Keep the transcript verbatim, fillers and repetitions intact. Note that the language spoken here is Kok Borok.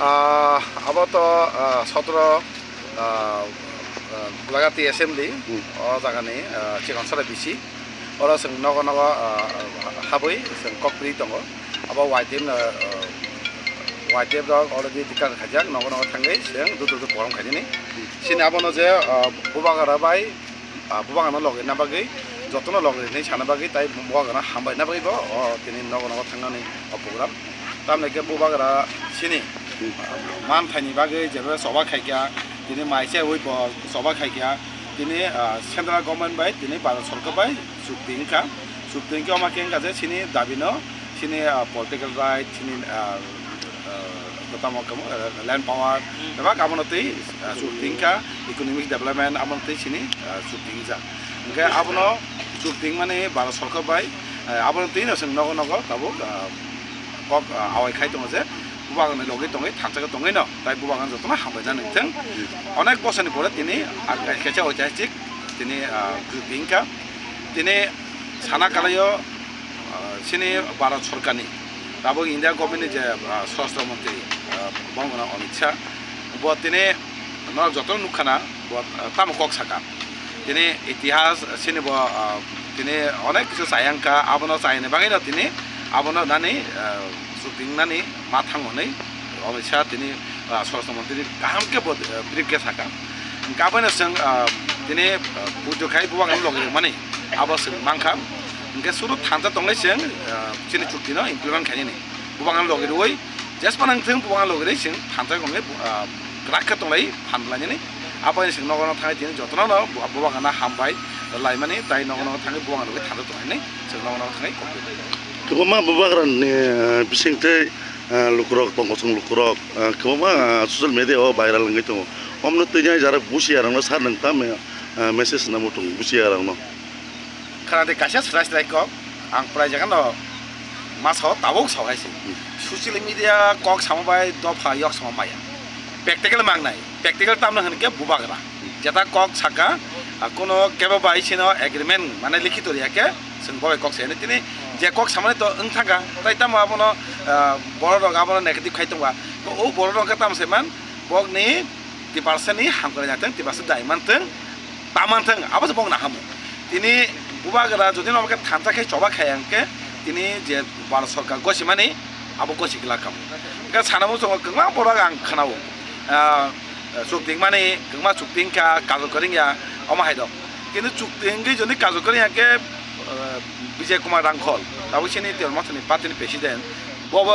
Ah, abo to, ah, sotro, ah, ah, Bulagati Assembly, Hmm. O jagani, ah, Chikonsara bisi. Oro chwng nogo nogo, ah, habwi chwng kok pri tongo. Abo Y T F no, ah, Y T F rok already declare khaijak, nogo nogo thangwi chwng dutu dutu porom khainani. Hmm. Chini abono je, ah, Bubagra bai, ah, Bubagrano logina bagwi, jotono logini sana bagwi, tai Bubagrano hambaina bagwi bo, o, tini nogo nogo thangnani o program. Tamni khe Bubagra chini, ah, manthaini bagwi jebai choba khaikha, tini mai se ui bo choba khaikha, tini, ah, central government bai, tini Bharat Sarkar bai chukti wngkha. Chukti wngkhe omo khe wngkha je chini dabino, chini, ah, political right, chini, ah, ah, tamo kamo, ah, land power, Hmm. bebak abono twi, ah, chukti wngkha, economic development abono twi chini, ah, chukti wngjak. Hwnkhe abono chukti wngmani Bharat Sarkar bai, ah, abono twino chwng nogo nogo tabuk, ah, kok, ah, awai khai tongo je Bubagrani logwi tongwi thansa khe tongwino tai Bubagrano jotono hambai nani thung. Onek bosoni pore tini, ah, kaisa oitihasik tini, ah, chukti wngkha. Tini sana kalaio, ah, chini Bharat Sarkarni, tabuk India government ni je, ah, Swarashtra Mantri, ah, bongno Amit Shah, bo tini norok joto nukha na, bo, ah, tamo kok saka. Tini itihas chini bo, ah, tini onek kisu chayang kha, abono chayani bagwi no tini abono nani, ah, chukti wngnani ma thango hwnwi Amit Shah tini, ah, Swarashtra Mantri kaham khe bo, ah, brief khe saka. Hwnkhe abono chwng, ah, tini, ah, pujo khai Bubagrano logi rwmani abo chwng mankha. Hwnkhe suru thansa tongnai chwng, ah, chini chukti no implement khainani. Bubagrano logi rwui jespa nang thung Bubagrano logi rwi chwng thansa tongnai, ah, kwrak khe tonglai phan bwlainani. Aboni chwng nogo nogo thangwi tini jotono no Bubagrano hambai laimani tai nogo nogo thangwi Bubagrano logi thansa tonglainai chwng nogo nogo thangwi kok. Kwbangma Bubagrani, ah, bisingtwi, ah, lukurok tongo, chwng lukurok, ah, kwbangma, ah, social media o viral wngwi tongo. Omno twi jani jara busiya rokno sar nang tamo, ah, message namo tongo busiya rokno. Khana de kaisa srai srai kok ang prai jaga no ma sao tabuk sao hai se. Hmm. Social media kok samo bai dopha yok samo maya. Practical mangnai, practical tamno hwn khe Bubagra. Jeta kok saka, ah, kono kebo bai sino agreement mane likhito riya khe chwng bo bai kok se tini je kok samani to wng thangkha tai tamo abono, ah, borok rok abono negative khai tongba. To o borok rok khe tamo se man bokni Tiprasani hamkrai ya thung, Tiprasa dai man thung, ta man thung, abo se bokna hamu. Tini Bubagra jodi no khe thansa khe choba khai ang khe tini je Bharat Sarkar gosimani abo gosi glak kamu. Khe sana muchungo kwbangma borok ang khnao. Ah, chukti wngmani kwbangma chukti wngkha, kajol kwrwng ya, omo hai dok. Kintu chukti wngwi jodi kajol kwrwng ya khe, ah, Bijay Kumar Rangkhol, tabuk chini Tiprasa Mothani party ni president, bo bo